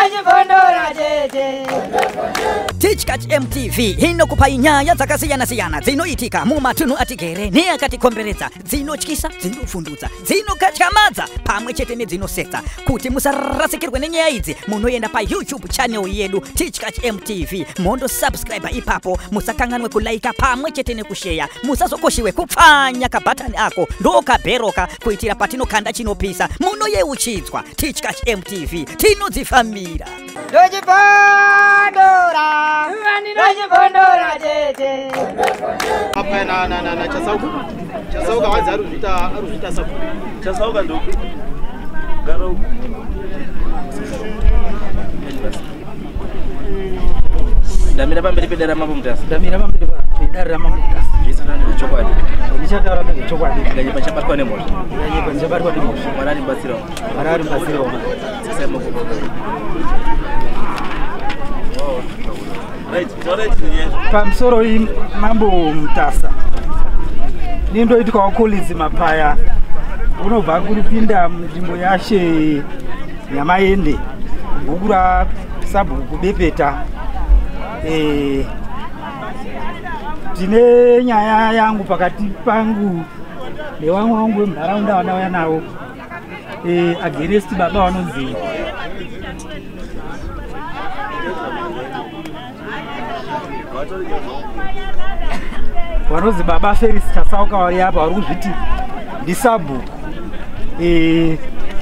Ndochibondora chete. Tichkach MTV inokupai nyaya dzakasiyana-siyana dzinoitika mumatunhu atigere neakatikomberedza, dzinotyisa, dzinovhundutsa, dzinokatyamadza pamwe chete nedzinosetsa. Kuti musarasikirwe nenyaya idzi, munoenda paYouTube channel yedu Tichkach MTV, mondosubscribe ipapo. Musakanganwe kulaika pamwe chete nekusheya. Musazokoshiwe kupfanya kabhatani ako ndokabheroka, kuitira patinokanda chinopisa munoyeuchidzwa. Tichkach MTV, tinodzifambira. Ndochibondora. Ndochibondora chete. Apa na Chasauka. Chasauka wanzi ari kuzviita sabhuku. Chasauka ndoku gara uku. Ndamira pamberi pedare ramambo Mutasa. Ndamira pamberi pedare ramambo Mutasa. Zvese ndezvechokwadi. Ndichataura nezvechokwadi. Ndinganyepa, ndichabatwa nemhosva. Ndinganyepa, ndichabatwa nemhosva. Mwari arimubatsirawo. Mwari ari mubatsirawo. Tsisai maoko. Right, taurai tinyaya. Pamusoro iyi, Mambo Mutasa, nindoitwawo Collins Mapaya, unobva kuripinda munzvimbo yashe Nyamaende, bhuku rasabhuku Bepeta. Tine nyaya yangu pakati pangu nevamwe vangu vemunharaunda vandauya navo against baba vanonzi baba Felis Chasauka. Vari apa vari kuzviti ndisabhuku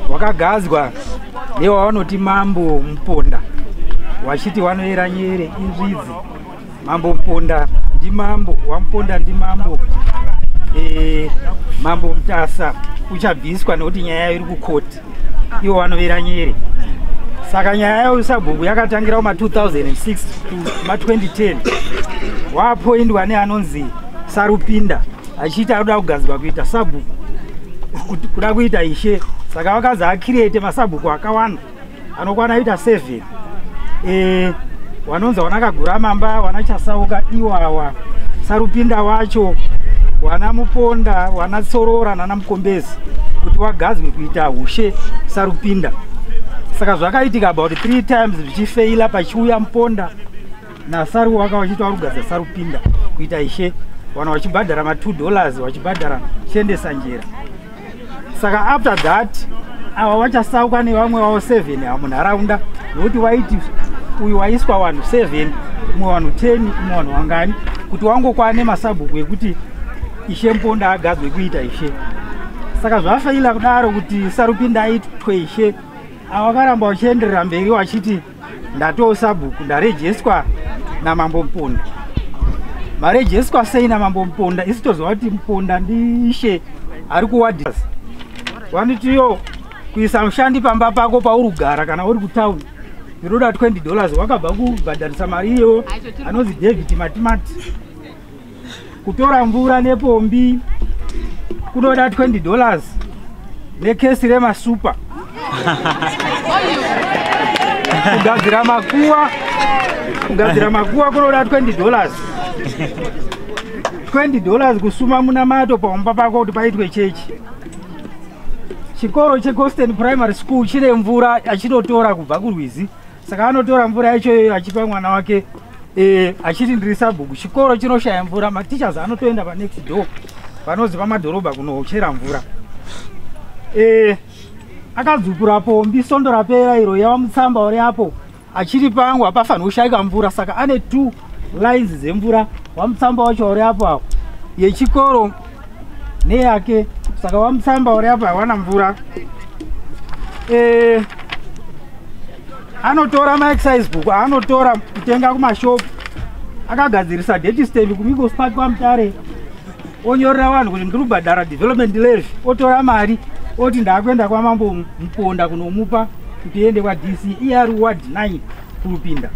wakagadzwa newavanoti Mambo Muponda, wachiti wanoera nyere inzvidzi. Mambo Muponda ndimambo waMuponda, ndimambo Mambo Mutasa uchabviswa nekuti nyaya iri kukoti, ivo vanovera nyere. Saka nyaya yeusabhuku yakatangira kuma 2006 to ma2010, waapoindwa neanonzi Sarupinda, achiita kuda kugadzwa kuita sabhuku, kuda kuita ishe. Saka vakazi acreate masabhuku akawanda anokwana kuita 7, wanonzi wana Mamba, wana Chasauka, iwawa Sarupinda wacho, wana Muponda, wana Tsorora nana Mukombezi, kuti wagadzwe kuita ushe Sarupinda. Saka zvakaitika about three times zvichifeila, pachiuya Muponda naSaruwaka vachiita vari kugadza Sarupinda kuita ishe, vanhu vachibhadhara ma2 dollars, vachibhadhara chiendesa njera. Saka after that ava vachasauka nevamwe vavo 7 ava munharaunda, nokuti waiti uyu waiswa vanhu 7, umwe vanhu 10, umwe vanhu vangani, kuti wangokwane masabhuku ekuti ishe Muponda agadzwe kuita ishe. Saka zvafeila kudaro kuti Sarupinda aitwe ishe, ava vakaramba vachienderera mberi vachiti ndatoo sabhuku, ndarejeswa namambo Muponda. Marejeswa sei namambo Muponda, isi toziva kuti Muponda ndiishe ari kuwadhi? Vanitiyo kuisa mushandi pamba pako pauri kugara kana uri kutauni inoda $20. Wakabva kubhadharisa mari iyoyo anonzi David Matimati. Kutora mvura nepombi kunoda $20 nekesi remasupa. Kugadzira makuwa kunoda $20, $20 kusuma munamato paumba pako kuti paitwe chechi. Chikoro cheCoston Primary School chine mvura achinotora kubva kurwizi, saka anotora mvura yacho iyoyo achipa mwana wake achiti ndiri sabhuku. Chikoro chinoshaya mvura, mateachers anotoenda panext door panozi pamadhorobha kunochera mvura. Akadzupura pombi sondo rapera iro yava mutsamba uri apo, achiri pangu hapafaniri kushayika mvura. Saka ane two lines dzemvura, wamutsamba wacho uri apo apo, yechikoro neyake. Saka wamutsamba uri apo hawana mvura. Anotora maexercise book aanotora kutenga kumashopu, akagadzirisa date stamp kuMeikles Park kwaMutare, onyorera vanhu kuti ndiri kubhadhara development levy, otora mari oti ndaakuenda kwamambo Muponda kunomupa kuti iende kwaDC, iye ari ward 9 kurupinda.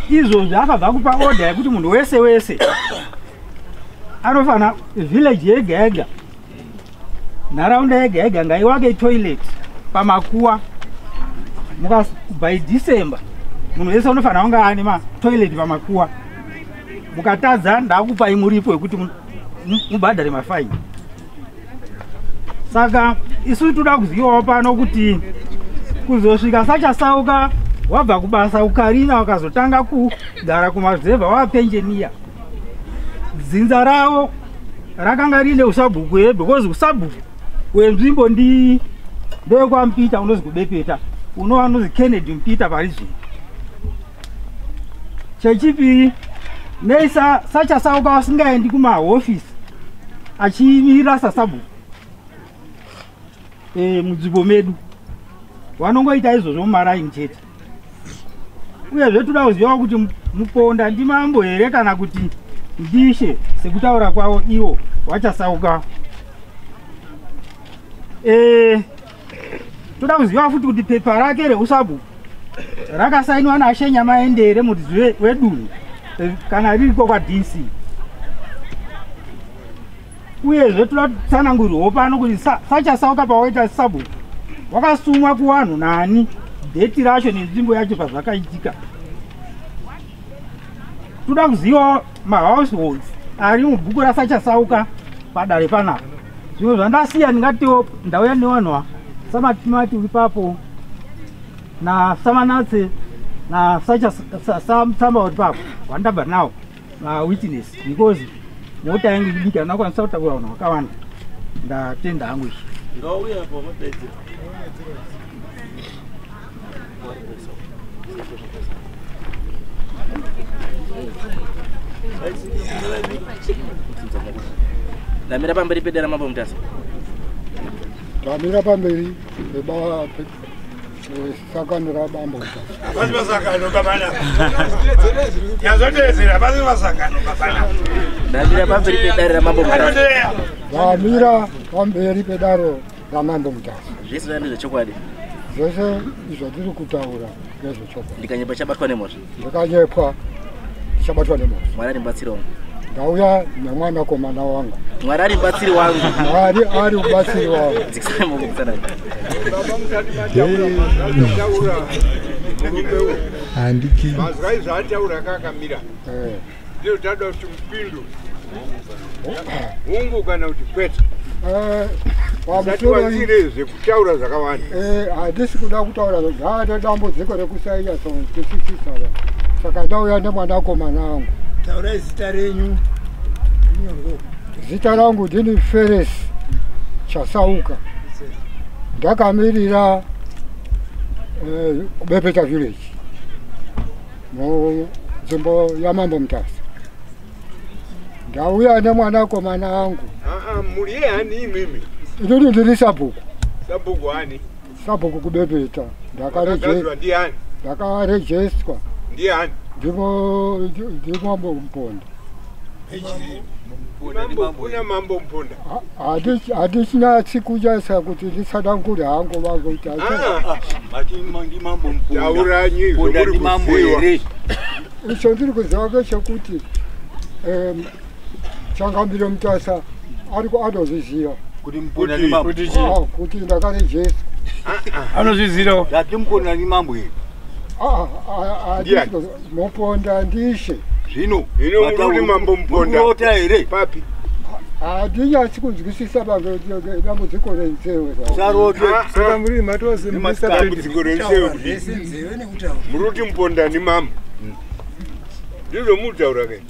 Izvozvi akabva kupa order yekuti munhu wese wese anofana, village yega yega, nharaunda yega yega ngaiwake toilet pamakuwa. By December munhu wese unofanira kunge ane matoilet pamakuwa. Mukatadza, ndakupai muripo wekuti mubhadhare mafaini. Saka isu toda kuzivawo pano kuti kuzosvika saChasauka wabva kubasa kuKarina wakazotanga kugara kumazevha wapenjeniya, dzinza ravo rakanga rine usabhuku here? Because usabhuku wenzvimbo ndewekwaMupita unozi kuBepeta, unova unozi Kennedy Mupita pari zvino. Chechipiri, nei saChasauka vasingaendi kumahofisi achimirira sasabhuku munzvimbo medu? Vanongoita izvozvo mumaraini chete. Uyezve toda kuziva kuti Muponda ndimambo here kana kuti ndishe sekutaura kwavo ivo vaChasauka. Toda kuziva futi kuti pepa rake reusabhuku rakasainwa naShe Nyamaende here muridzi wedunhu kana ririko kwaDC. Uyezve toda kutsanangurirwawo pano kuti saChasauka pawaita sabhuku wakasumwa kuvanhu nani, dheti racho nenzvimbo yacho pazvakaitika. Toda kuzivawo mahouseholds ari mubhuku rasaChasauka padare panapa. Zvimwe zvandasiya ndingatiwo ndauya nevanhu saMatimati uri papo naSamanatse naSaMutsamba uri papo vandabva nawo mawitness, because mota yangu idiki andakwanisa kutakura vanhu vakawanda. Ndatenda hangu izvi. Ngauya apo mapedza. Ndamira pamberi pedera Mambo Mutasa. Ndamira pamberi pesakano raBambo Mutasa. Pasi pasangano babana. Yazotedzera pasi pasangano babana. Ndamira pamberi pedare raMambo Mutasa. Ndamira pamberi pedaro raMambo Mutasa. Zvese ndezvechokwadi. Zvese izvatiri kutaura ndezvechokwadi. Ndikanyepa chabatwa nemhosva. Ndikanyepwa chabatwa nemhosva. Mwari ari mubatsiri wangu. Ndauya nemwanakomana wangu. Mwari ari mubatsiri wangu. Mwari ari mubatsiri wangu. Dzikisai maoko kutsanana. Handiki. Mazwa izvo ataura akakamira. Ndizvo tada kuti mupindu. Hungu kana kuti kwete. Pamusoro zvekutaura zvakawanda. Handisi kuda kutaura zvaane dambudziko rekusainyatsokusichisa. Saka ndauya nemwanakomana wangu. Taurai zita renyu. Zita rangu ndini Feres Chasauka. Ndakamirira kuBepeta village munzvimbo yaMambo Mutasa. Ndauya nemwanakomana wangu. Muri yani imimi? Inini ndiri sabhuku. Sabhuku ani? Sabhuku kuBepeta. Ndakarejestwa. Ndiani? Ndimambo Muponda. Kuna Mambo Muponda. Handichinatsi kunyatsa kuti ndisanangure hangu vangoita. Mambo Muponda. Tauranyi zvomuri kuziva. Icho ndiri kuziva ngechekuti Changamire Mutasa ari anozviziva kuti Muponda ndi mambo. Kuti ndakarejestwa. Anozviziva. Ndati Muponda ndi mambo here? Muponda ndishe. Zvino muri Mambo Muponda. Murota here? Papi? Handinyatsi kunzwisisa dambudziko renzewe. Sarote. Saka muri matose dambudziko renzewe kuti. Muri kuti Muponda ndi mambo. Ndizvo mutaura ke.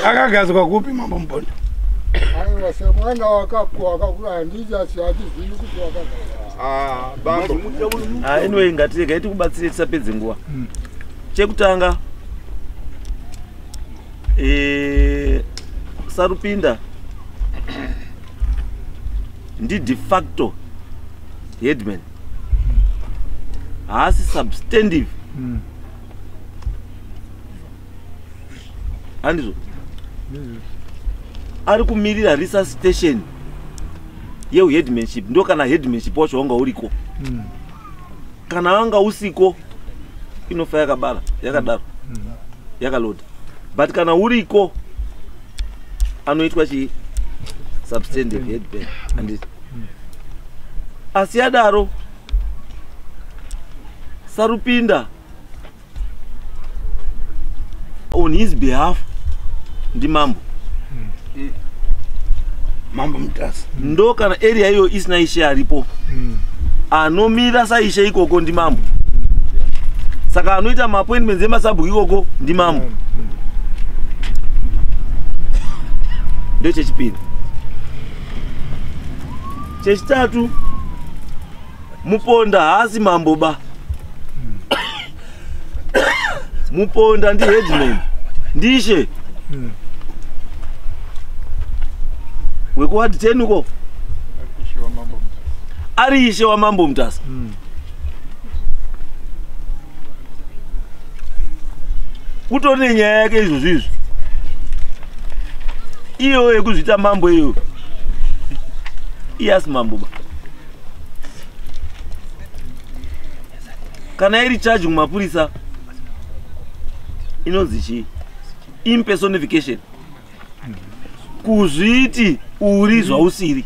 Akagadzwa kupi Mambo Muponda? Aiwa semwana wakakura handinyatsi handizivi kuti wakagadzwa. Bambo. Anyway, ngatirega tikubatsire tisapedze nguva. Chekutanga Sarupinda ndi de facto headman, haasi substantive. Handizvo ari kumirira resuscitation yeuheadmanship. Ndo kana headmanship wacho wanga uriko. Kana wanga usiko inofa yakabara yakadaro yakaloda. But kana uriko anoitwa chi substantive headman. Handiti asi yadaro Sarupinda on his behalf ndi mambo. Mambo Mutasa. Ndo kana area iyo isina ishe aripo, anomira saishe ikoko ndimambo. Saka anoita maappointments emasabhuku ikoko ndimambo. Ndechechipiri. Chechitatu, Muponda haasi mambo ba. Muponda ndi headman, ndishe wekuwadi 10 uko, ari ishe waMambo Mutasa. Kutori nenyaya yake izvozvo izvi, iyo yekuzviita mambo iyo, iye asi mambo ba. Kana iri charge kumapurisa inonzi chii? Impersonification, kuzviti uri zvausiri.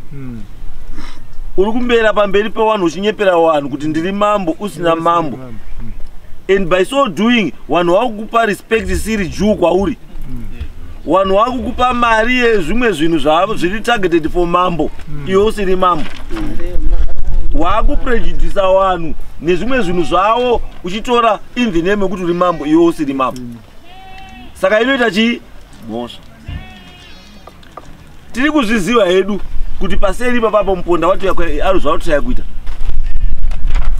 Uri kumbera pamberi pevanhu uchinyepera vanhu kuti ndiri mambo, usina mambo, and by so doing vanhu vakukupa respect isiri due kwauri. Vanhu vakukupa mari yezvimwe zvinhu zvavo zviri targeted for mambo, iwe usiri mambo. Wakuprejudisa vanhu nezvimwe zvinhu zvavo uchitora in the name yekuti uri mambo, iwe usiri mambo. Saka inoita chii? Mhosva. Tiri kuzviziva hedu kuti paseri ipapapo Muponda wati ari zvauri kuita,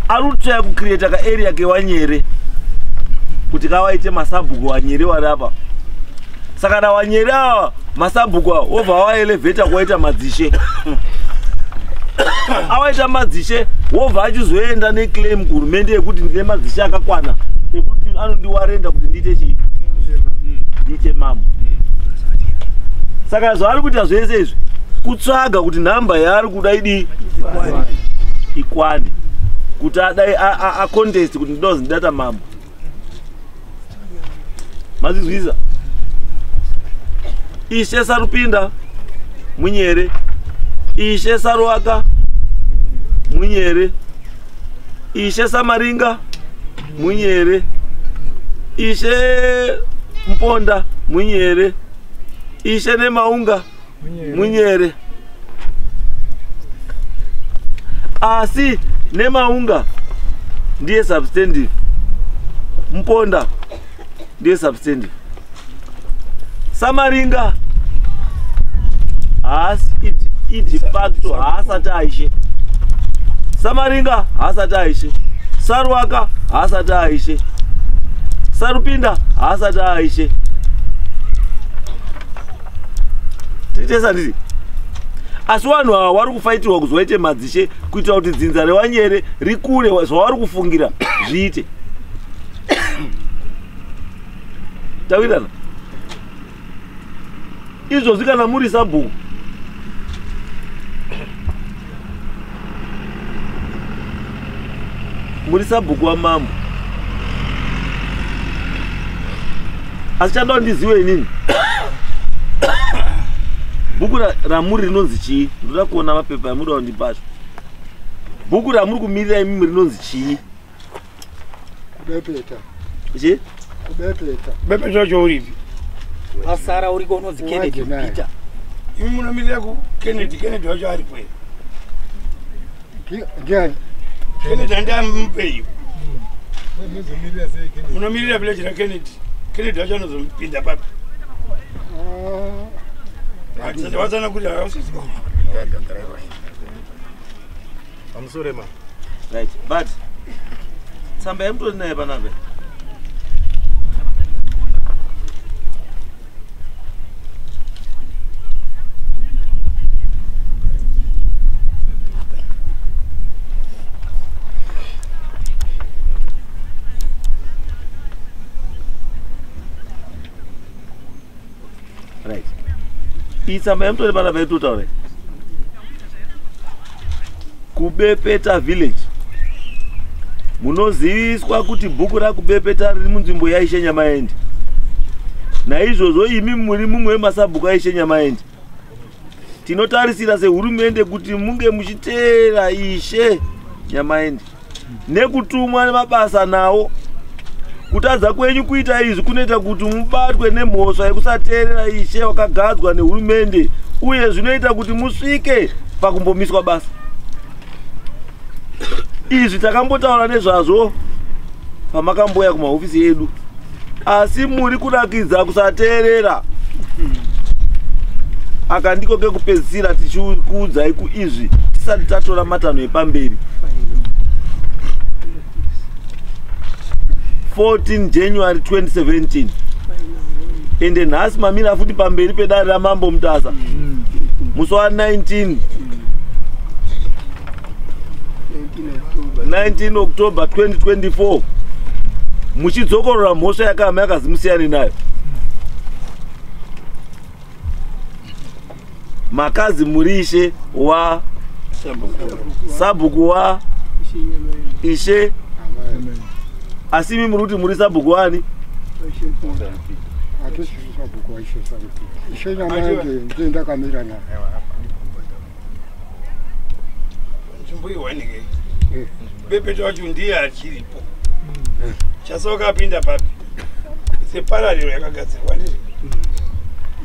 ari kutsvaya kucreata kaarea kewanyere kuti kawaite masabhuku wanyere wari apa. Saka na wanyere ava masabhuku ava wobva waelevheta kuwaita madzishe, awaita madzishe wobva achizoenda neclaim kuhurumende yekuti ndine madzishe akakwana ekuti anondiwarenda kuti ndiite chii? Ndiite mambo. Saka zvaari kuita zvese izvi kutsvaga kuti nhamba yaari kuda idii? Ikwane kuti adai acontest kuti ndinozi ndata mambo. Mazizwisa? Ishe Sarupinda munyere, Ishe Saruwaka munyere, Ishe Samaringa munyere, Ishe Mponda munyere, Ishe Nemaunga munyere. Asi Nemaunga ndiye substantive, Mponda ndiye substantive, Samaringa haasi, de facto haasati aishe. Samaringa haasati aishe, Saruwaka haasati aishe, Sarupinda haasati aishe. Titesa nditi asi vanhu ava vari kufaitirwa kuzovaite madzishe kuitira kuti dzinza rewanyere rikure, zvavari kufungira zviite. Tawirirana izvozvi? Kana muri sabhuku, muri sabhuku wamambo, asi chandoda ndizive inini, bhuku ramuri rinonzi chii? Ndoda kuona mapepa amuda kundipacho. Bhuku ramuri kumirira imimi rinonzi chii? Kubepeta. Chi? Kubepeta. Bepeta wacho uripi? Pasara uriko unonzi Kennedy. Wajenayo. Peter. Imi munomirira ku Kennedy, Kennedy wacho aripo here? Ndiani? Kennedy handiamupeyo. Munomirira village raKennedy, Kennedy wacho anozopinda papi? Watsana kuti hausisi. Pamusoro ma. Right, but tsamba yamutori naye panapa, right, iyi tsamba yamutori panapa itotaura Kubepeta village, munoziviswa kuti bhuku raKubepeta riri munzvimbo yaIshe Nyamaendi. Naizvozvo imi muri mumwe wemasabhuku aIshe Nyamaendi. Tinotarisira sehurumende kuti munge muchiteera Ishe Nyamaendi nekutumwa nemabasa nawo. Kutadza kwenyu kuita izvi kunoita kuti mubatwe nemhosva yekusateerera ishe wakagadzwa nehurumende. Uye zvinoita kuti musvike pakumbomiswa basa. Izvi takambotaura nezvazvo pamakamboya kumahofisi edu, asi muri kurakidza kusateerera. Aka ndiko kekupedzisira tichikuudzai kuizvi tisati tatora matanho epamberi. 14 January 2017 ende nhasi mamira futi pamberi pedare raMambo Mutasa musi wa 19 October 2024 muchidzokorora mhosva yakama yakazi musiyane nayo. Makazi murishe wa sabhuku wa ishe, asi imi muri kuti muri sabhuku wani? Bepeta wacho ndiye achiripo. Chasoka apinda papi separariro yakagadzirwa ndizvo.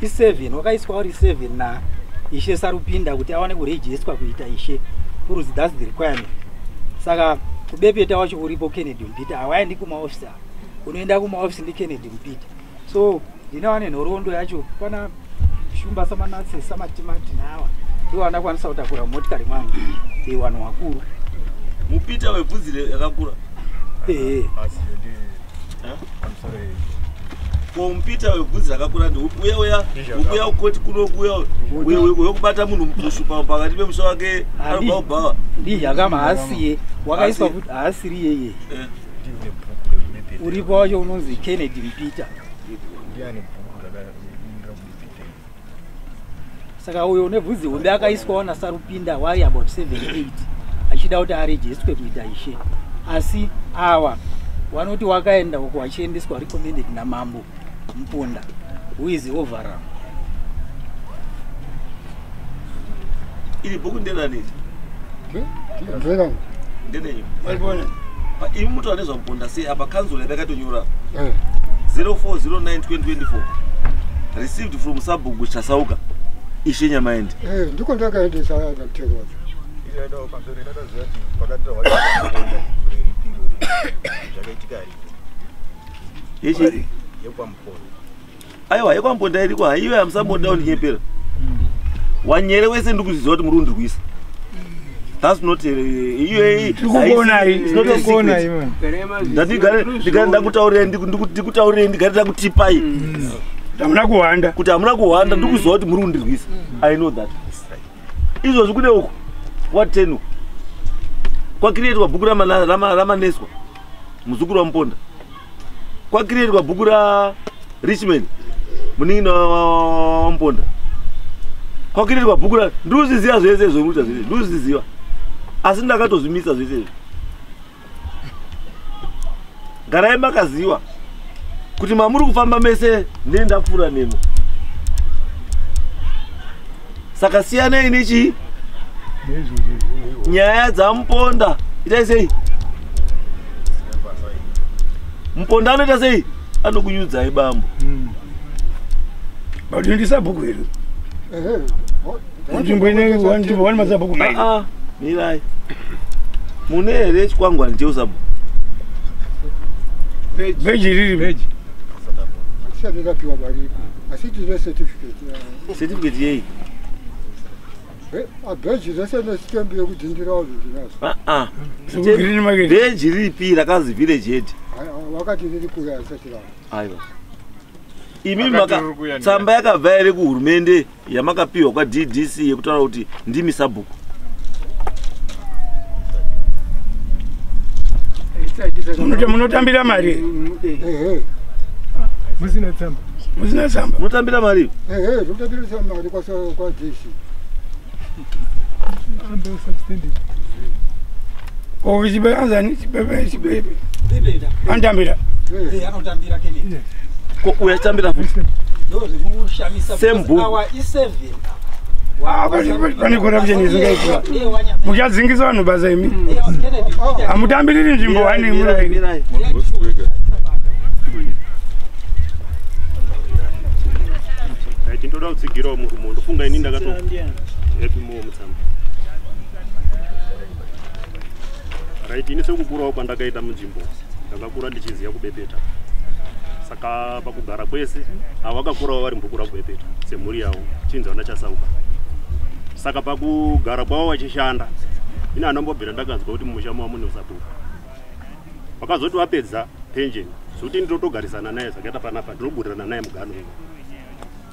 I7 wakaiswa uri 7 na ishe Sarupinda kuti awane kurejistwa kuita ishe, kuruzi that's the requirement. Saka kubepeta wacho uripo Kennedy Mupita, hawaendi kumaofisi, unoenda kumaofisi ndi Kennedy Mupita. So ndinawane nhoroondo yacho pana Shumba Samanatse Samatimati nawa ndiwo anakwanisa kutakura motikari mwangu vanhu vakuru. Mupita webvudzi yakakura. Ko Mupita webvudzi rakakura ndeupi? Uya uya ukuya ukoti kuno kuya wekubata munhu mushu pakati pemusha wake anobva kubhawa. Ndiyakama haasiye wakaiswa futi haasiri yeye. Uripo wacho unonzi Kennedy Mupita. Saka uyo une bvudzi hombe akaiswawo naSarupinda wari about 7-8 achida kuti arejistwe kuita ishe, asi awa wanoti wakaenda uko achiendeswa recommended naMambo Muponda who is overall. Iri bhuku nderani? Nderenyu. Imi mutaura nezvaMuponda sei apa kanzuro yakatonyora 0409/2024 received from Sabhuku Chasauka Ishe Nyamaende. Ndiko ndakaendesa mutero wacho. Aiwa yekwaMuponda iriko haiwe hamusamboda kundinyepera. Wanyere wese ndikuziziva kuti muri kundirwisa. That's not ndakutaurire ndigare ndakutipai hamuna kuhwanda kuti hamuna kuhwanda, ndikuziva kuti muri kundirwisa. I know that. Izvozvi kune uku wa10 kwakireetwa bhuku raManeswa muzukuru waMuponda, kwakireetwa bhuku raRichman munin'ina waMuponda, kwakireetwa bhuku ra ndikuzviziva zvese zvomuita zvese ndikuzviziva, asi ndakatozvimisa zvese izvo. Garai makaziva kuti mamuri kufamba mese ndini ndapfuura nemo. Saka siyanei nechi nyaya dzaMuponda. Itai sei? Muponda anoita sei? Anokunyudzai bambo. But ndisabhuku here? Nzvimbo ine wani masabhuku mai. Mirai. Mune here chikwangwani cheusabhuku? Beji riri beji. Hatisati tapiwa bariko. Asi tine certificate. Certificate yei? Beji rese nesitembi yekudhindirawo zvinhu ndinazvo. Beji ripi rakazi village head? Wakati riri kuya risati rava. Aiwa. Imi tsamba yakabva here kuhurumende yamakapiwa kwaDDC yekutaura kuti ndimi sabhuku? Munotambira mari? Musina tsamba. Musina tsamba. Munotambira mari? Tinotambira mari kwaDC. Anotambira. Anotambira Kennedy. Ko uya achitambira futi. Ndozvimushamisa. Same book. Awa i7. Pane corruption isingaitwa. Muchadzingisa vanhu basa imi. Hamutambiriri nzvimbo wani Mirai. Tindoda Ndoda kutsigirawo murume, ndofunga ini ndakato Happy More Mutsamba. Right, ini sekukurawo kwandakaita munzvimbo, ndakakura ndichiziva kubepeta. Saka pakugara kwese avo vakakurawo vari mbukura kubepeta semhuri yavo, chinzi vana Chasauka. Saka pakugara kwavo vachishanda, ini handambobvira ndakanzwa kuti mumusha mavo mune usabhuku. Vakazoti vapedza pension, zvokuti ndinotogarisana naye zvakaita panapa, ndinogurirana naye mugano uno.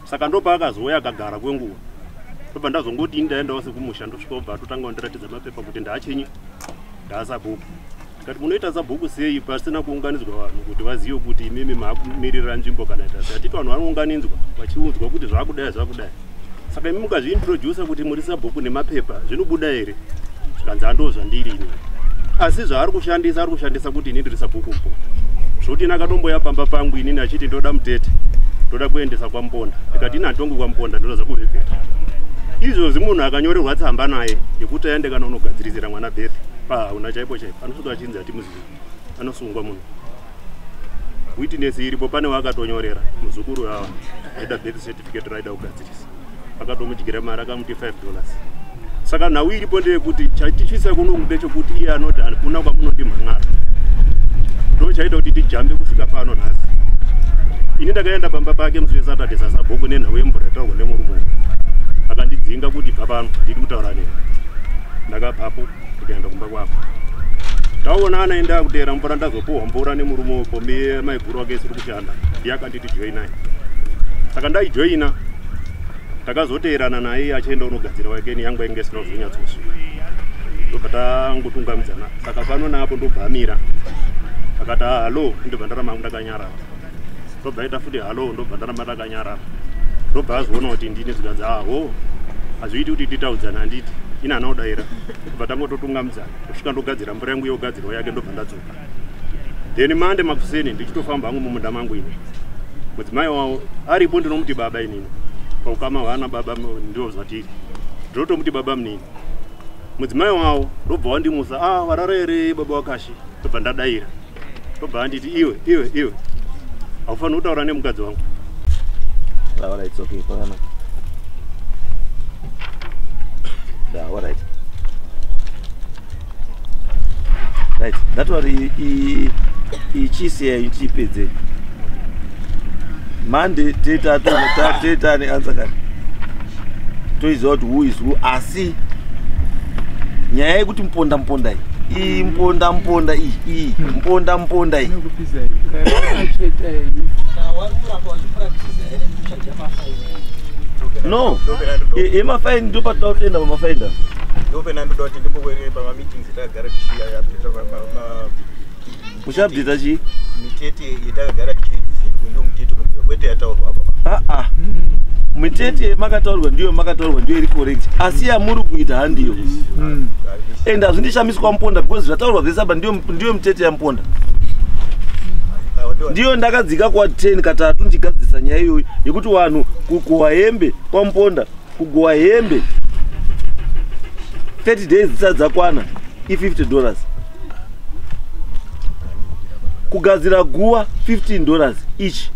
Saka ndopaakazouya akagara kwenguva, ndobva ndazongoti ini ndaendawo sekumusha, ndosvika obva atotanga kundiratidza mapepa kuti ndaachinyi, ndaasabhuku. Ndikati munoita sabhuku sei pasina kuunganidzwa vanhu kuti vazive kuti imimi maakumirira nzvimbo kana ita sei? Hatiti vanhu vanounganidzwa vachiudzwa kuti zvakudai zvakudai. Saka imi mukazviintrodusa kuti muri sabhuku nemapepa zvinobuda here? Zvikanzi ndo zvandiri ini. Asi zvaari kushandisa, ari kushandisa kuti ini ndiri sabhuku Muponda. Zvokuti ini akatomboya pamba pangu inini achiti ndoda mutete, ndoda kuendesa kwaMuponda. Ndikati ini handitongi kwaMuponda, ndoda zvakuvhevheta. Izvozvi munhu akanyorerwa tsamba naye yekuti aende kana unogadzirisira mwana birth pahauna chaipo chaipo, anosvika achinzi hatimuzivi, anosungwa munhu. Witness iripo, pane waakatonyorera muzukuru ava aida birth certificate raida kugadzirisa, akatomudyira mari akamuti $5. Saka nhau iripo ndeyekuti chatichisa kuno ndechekuti iye anoti hakuna kwamunondimhan'ara, ndo chaita kuti tijambe kusvika pano nhasi. Ini ndakaenda pamba pake musi weSaturday sasabhuku nenhau yemvura yataurwa nemurume, akandidzinga kuti bva pano, handidi kutaura newe. Ndakabvapo ndikaenda kumba kwako, taonana enda kuteera mvura, ndazopuhwa mvura nemurume wepombi maiguru wake isiri kushanda, ndiye akanditi joinai. Saka ndaijoina, takazoteerana naye achienda unogadzira wake, yangu ainge isina kuzonyatsosvika, ndobva tangotungamidzana. Saka pano naapo ndobva amira akati hello, ndobva ndaramba ndakanyarara. Ndobva aita futi hello, ndobva ndaramba ndakanyarara. Ndobva azoona kuti ndini, zvikanzi aho hazviiti kuti titaudzana, handiti ini hana kudaira. Ndobva tangototungamidzana kusvika ndogadzira mvura yangu yogadzirwa yake, ndobva ndadzoka. Then Monday makuseni ndichitofamba hangu mumunda mangu, ini mudzimai wavo aripo, ndinomuti baba inini, paukama hwana baba ndio zvatiri, ndinotomuti baba munini. Mudzimai wavo ndobva wandimusa, ah, warara here baba wakashi? Ndobva ndadaira, ndobva anditi iwe iwe iwe, haufaniri kutaura nemukadzi wangu. Alright, it's okay. Pakanaka. Yeah, all right. Right. That one ichisiya ichipedze. Monday teta teta ne answer kani. Toiziva kuti who is who, asi nyaya yekuti muponda muponda iyi, iyi muponda muponda iyi, iyi muponda muponda iyi. No, emafaini ndopatoda kutoenda pamafaini. Ndopena ndoda kuti ndimbowerere pamameetings etakagara tichiya. Muchabvisa chii? Mitete yetakagara tichirepresentwe ndo mutete unobvisa, kwete yataurwa apa. Aa, mitete makataurwa ndiyo, makataurwa ndiyo iri correct, asi yamuri kuita handiyo. And hazvindishamiswa Muponda, because zvataurwa zvese apa ndiyo mitete yaMuponda. Ndiyo ndakadzika kwa 10 katatu ndichigadzisa nyaya iyoyo yekuti vanhu kugowa hembe kwaMuponda, kugowa hembe 30 days dzisati dzakwana i$50, kugadzira guva $15 each,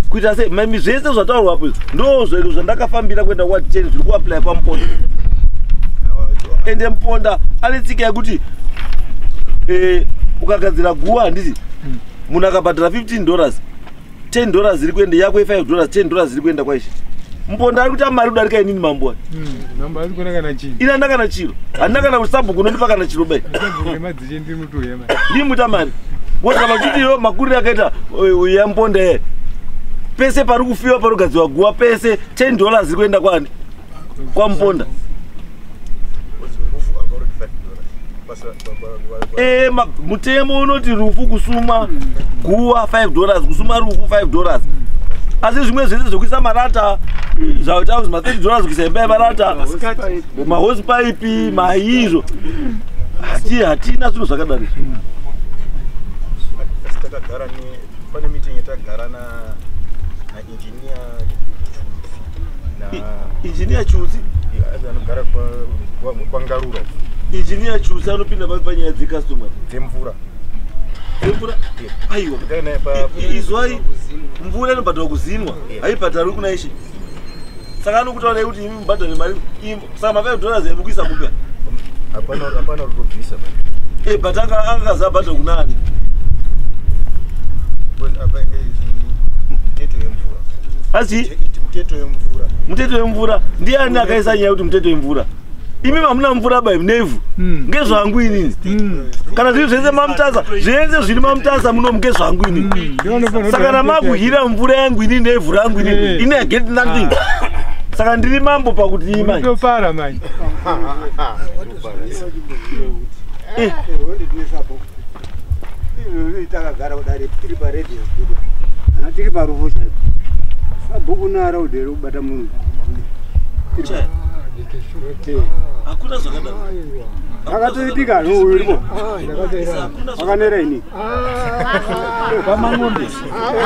kuita sei mami. Zvese zvataurwa apo izvi ndo zvedu zvandakafambira kuenda kwa 10 zviri kuapply kwaMuponda. Ende Muponda ane tsika yekuti ukagadzira guva, handiti munhu akabhadhara $15, $10 iri kuenda yako, i$5, $10 iri kuenda kwaishe. Muponda ari kuita mari kudarika inini mambo. Mambo ari kuona kana chii? Ini handina kana chiro, handina kana kusabhuku unondipa kana chiro bai. Sabhuku nemadzishe ndiri mutoya mari. Ndimuta mari because kana uchiti iwo makuriro akaita yaMuponda ye pese pari kufiwa, pari kugadzirwa guva pese $10 iri kuenda kwani? KwaMuponda. Mutemo unoti rufu kusuma guva $5, kusuma rufu $5, asi zvimwe zvese zvekuisa marata zvaita ma $30, kuisa imba yemarata, mahosepaipi, maizvo, hatina zvinhu zvakadaro izvi. Asi takagara ne pane meeting yatagara na naengineer Chutsi na Engineer Chutsi? Anogara kwaNgarura. Engineer Chutsi anopinda papi panyaya dzecustomer? Dzemvura. Mvura aiwa izwai mvura inobhadharwa kuzinwa haibhadharwi kuna ishe. Saka anokutaura kuti imi mubhadhare mari saka ma$5 emukuisa kupi? Hapana rutobvisa. But anga akazabhadhara kuna ani? Apa muteto wemvura. Asi muteto wemvura. Muteto wemvura ndiani akaisa nyaya kuti muteto wemvura? Imi hamuna mvura bai nevhu. Ngezvangu inini. Kana zviri zvese mamutasa, zvese zviri mamutasa muno ngezvangu inini. Saka namakuhira mvura yangu inini nevhu rangu inini. Ini I get nothing. Saka ndiri mambo pakuti imai. Ndopara manje. Takagara kudare tiri paredhiyo kana tiri parufu chaipo sabhuku naaraudhere kubata munhu. Hakuna zvakadaro. Akatoitika uripo akanera ini pamang'ombe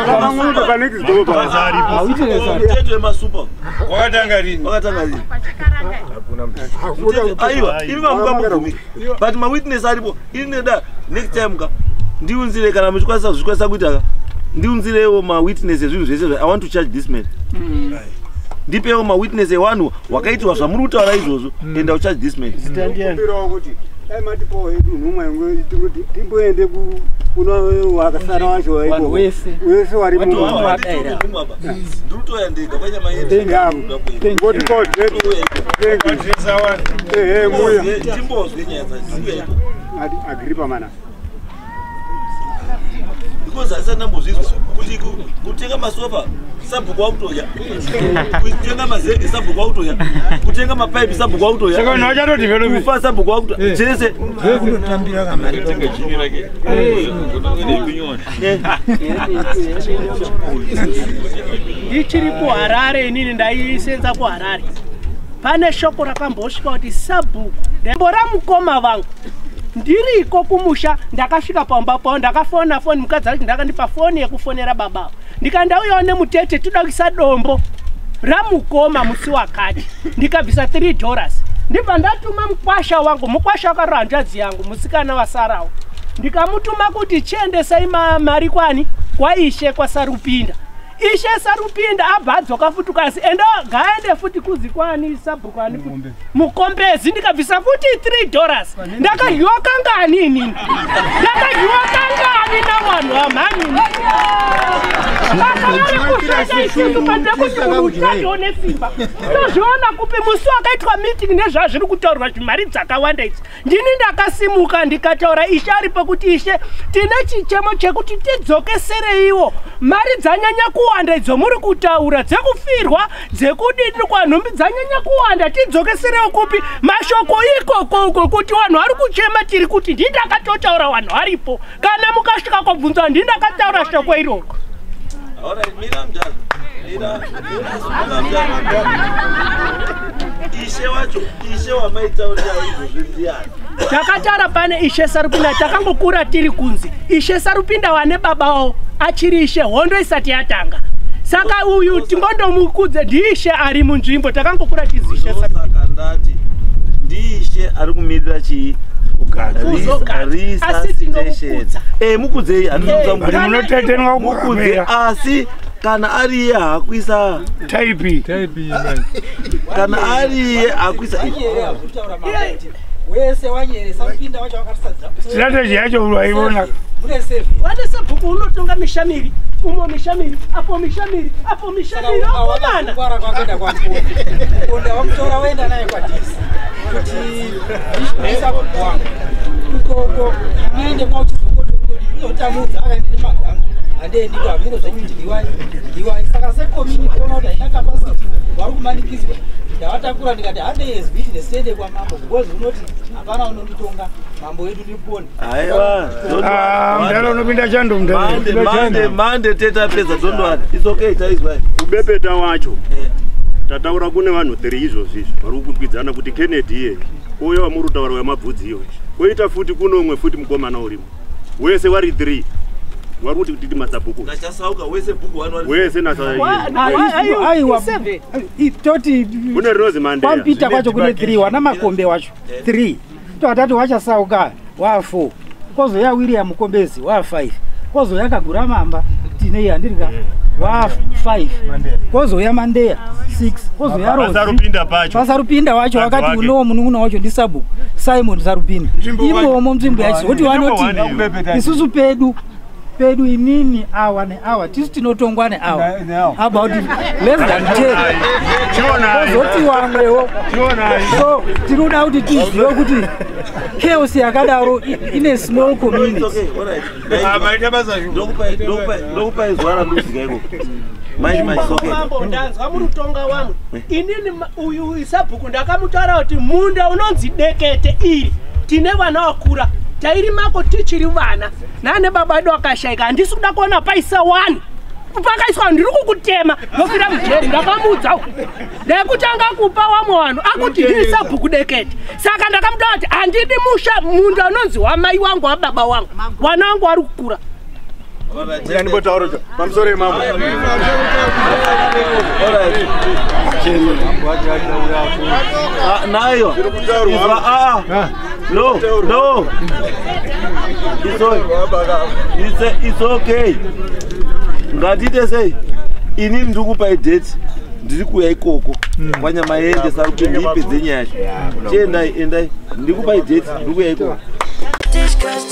pamang'ombe panext door muteto wemasupa wakatanga rini? Wakatanga rini? Hakuna. Aiwa imi mamukamugumi but mawitness aripo. Ini neda next time ka ndiunzire kana muchikwanisa zvikwanisa kuita ka ndiunzirewo mawitness ezvinhu zvese. I want to charge this man. Ndipewo mawitness ewanhu wakaitwa zvamuri kutaura izvozvo and I'll charge this man. Kumbirawo kuti dai matipawo hedu nhumwa yangu timboende kuna wakasara wacho Vanhu wese. Wese wari Ndikutoya ndega kwanyama. Muya Timbozwe nyaya dzacho. Agripa mana. Because asati ndambozvizwa kuti kutenga masofa sabhuku wakutoya, kutenga mazege sabhuku wakutoya, kutenga mapaipi sabhuku wakutoya. Saka vanhu vachatodevelopa. Kufa sabhuku wakutoya chese. Unotambira kamari. Kutenga jini rake Eh. Ndichiri kuHarare inini, ndaisenza kuHarare, pane shoko rakambosvika kuti sabhuku dembo ramukoma vangu. Ndiriko kumusha, ndakasvika pamba pavo, ndakafona foni, mukadzi acho ndakandipa foni yekufonera babavo, ndikandauyawo nemutete, toda kuisa dombo ramukoma musi wakati. Ndikabvisa $3, ndibva ndatuma mukwasha wangu. Mukwasha wakarora hanzvadzi yangu musikana wasarawo. Ndikamutuma kuti chiendesai mari kwani kwaishe kwaSarupinda. Ishe Sarupinda abva adzoka futi kasi enda gaende futi kuzi kwani sabhuku ani futi Mukombezi. Ndikabvisa futi $3. Ndakadyiwa kangani inini? Ndakadyiwa kangani navanhu vamhanini? Basa vari kushanda isusu pandekuti munhu uchadiwo nesimba. Tozviona kupi musi wakaitwa meeting nezvazviri kutaurwa zvimari dzakawanda idzi? Ndini ndakasimuka ndikataura ishe aripo kuti ishe, tine chichemo chekuti tidzokesereiwo mari dzanyanya kuwanda idzo muri kutaura, dzekufirwa, dzekudini kwanhumbi dzanyanya kuwanda, tidzokeserewo kupi mashoko ikoko uko kuti vanhu vari kuchema. Tiri kuti ndii ndakatotaura, vanhu varipo, kana mukasvika kwabvunzwa, ndii ndakataura shoko iroro. Alright, mira mudhara. Mira, mira mudhara. Ishe wacho, ishe wamaitaurira izvozvi ndiani? Takataura pane ishe Sarupinda. Takangokura tiri kunzi ishe Sarupinda wane baba wavo achiri ishe hondo isati yatanga. Saka uyu tingondomukudze ndiishe ari munzvimbo, takangokura tizi ishe Sarupinda. Saka ndati ndiishe ari kumirira chii? Kuzogara. Asi tinomukudza. Mukudzei. But munotetenwa Mukudze kukamera. asi kana ari iye haakuisa Taipi. Kana ari iye akuisa Wese wanyere Sarupinda wacho wakatisadza. Strategy yacho uraiona. Mune seven. Wane sabhuku unotonga misha miri umo, misha miri apo, misha miri apo, misha miri akomana. Kwara kwakaenda kwaMponda, wamutora waenda naye kwadhisi kuti isabhuku wangu ikoko muende kwauchizongodotamudza akaende nemaganga handiendi kwamiro zvekudyiwa dyiwa. Saka secommunity ona kuti haina capacity, vari kumanikidzwa. Ndavatakura ndikati handei as witness, tiende kwamambo because unoti hapana unonditonga, mambo wedu ndipone. Aiwa. Ah, mudhara unopinda chando mudhara. Mande mande mande tetapedza, don't worry, it's okay, taizwa. Kubepeta wacho tataura kune vanhu 3 izvozvi izvi vari kukwikwidza kuti Kennedy iye uyo wamuri kutaura wemabvudzi iwe, koita futi kunomwe futi mukomana urimo, wese wari 3 wari kuti titi masabhuku. Nachasauka wese bhuku wanu wari Wese. Aiwa, toti Kune rinozi Mandeya. Kwampita kwacho kune 3, wana Makombe wacho 3, toatati wachasauka wa 4. Kozouya William Mukombezi wa 5. Kozouya Kaguramamba tinei handirika wa 5. Kozouya Mandeya 6. Kozouya Rozi. Pasarupinda pacho. Pasarupinda wacho wakati unowo munun'una wacho ndisabhuku Simon Sarupinda. Imomo nzvimbo yacho kuti vanoti isusu pedu pedu inini awa neawa tisu tinotongwa neawa about less than 10 kozoti wamwewo. So tinoda kuti tizive kuti chaos yakadaro ine small community. Ndokupai zuva randosvika ikoko. Manje manje it's okay. Mambo, ndanzwa muri kutonga wamwe. Inini uyu sabhuku ndakamutaura kuti munda unonzi Dekete iri tine vana vakura tairimako tichiri vana nane baba edu akashaika, handisi kuda kuona paisa 1 pakaiswa ndiri kukutema ndofira mujeri. Ndakamuudza uku ndekutanga kupa wamwe vanhu akuti ndiri sabhuku Dekete, saka ndakamuta kuti handidi musha munda unonzi wamai wangu wababa wangu, wana wangu vari kukura. Ndimbotaura pamusoro yemambo. Nayo. No, no. It's okay. Ngatite sei? Inini ndiri kupai date. Ndiri kuuya ikoko. Kwanyamaende Sarupinda ipedze nyaya yacho. Chiendai, endai. Ndiri kupai date, ndiri kuuya ikoko. Tichkach